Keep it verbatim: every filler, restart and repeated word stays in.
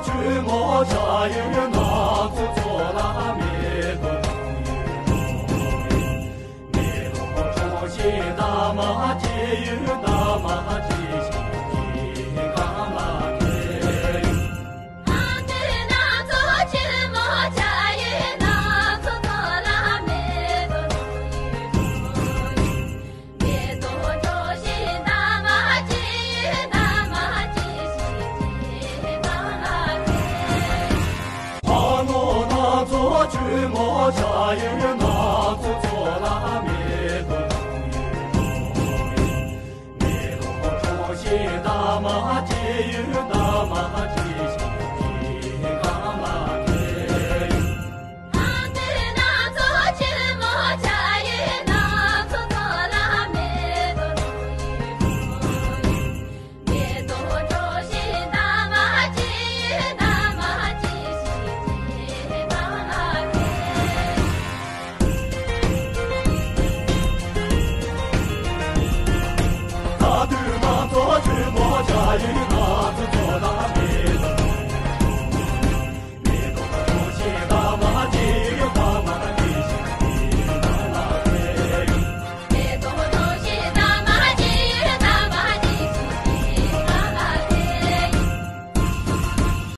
ཆོས་མོ་བྱ་ཡུལ་ནགས་ཚལ་མཚོ་ལ་མེ་ཏོག་ཡོད། མེ་ཏོག་གྲོ་བཞིན་འདབ་མ་བཅུ་ཡོད། འདབ་མ་བཅུ་ཞིང་གི་གང་ལ་ཁེལ། ཨ་ཏི་ནགས་ཚལ་ཆེན་མོ་བྱ་ཡུལ་ནགས་ཚལ་མཚོ་ལ་མེ་ཏོག་ཡོད། མེ་ཏོག་གྲོ་བཞིན་འདབ་མ་བཅུ་ཡོད། འདབ་མ་བཅུ་ཞིང་གི་གང་ལ་ཁེལ། ཨ་ནོ་ནགས་ཚལ་ཆེན་མོ་བྱ་ཡུལ་ནགས་ཚལ་མཚོ་ལ་མེ་ཏོག་ཡོད། མེ་ཏོག་གྲོ་བཞིན་འདབ་མ་བཅུ་ཡོད།